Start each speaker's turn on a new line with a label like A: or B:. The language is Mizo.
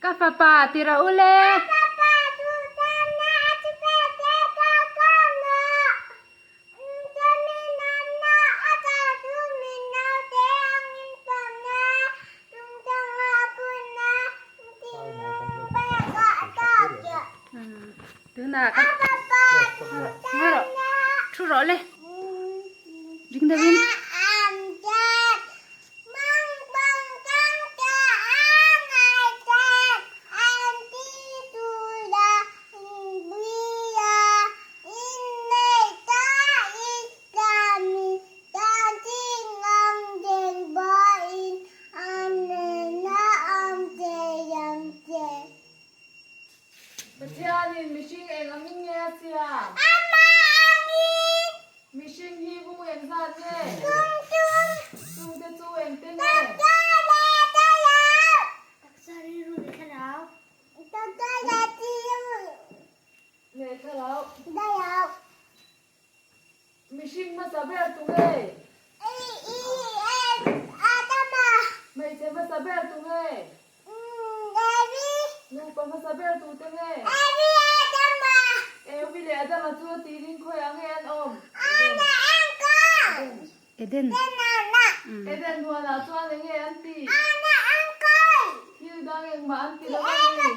A: Ka fapa ti rawh u le. Tunah ka Nga rawh. Thu rawh le. Ring deuhin.
B: Pathianin mihring eng angin nge a siam? Mihring hi bung eng zat nge? Chungte chu engte nge? Leh thlarau. Mihring hmasa ber tu nge? Hmeichhe hmasa ber tu nge? Nupa hmasa ber tu te nge? Evi leh Adama chu a tirin khawiah nge an awm?
A: Eden.
B: Eden huanah chuan eng nge an tih? Thil dang engmah an ti lo a ni.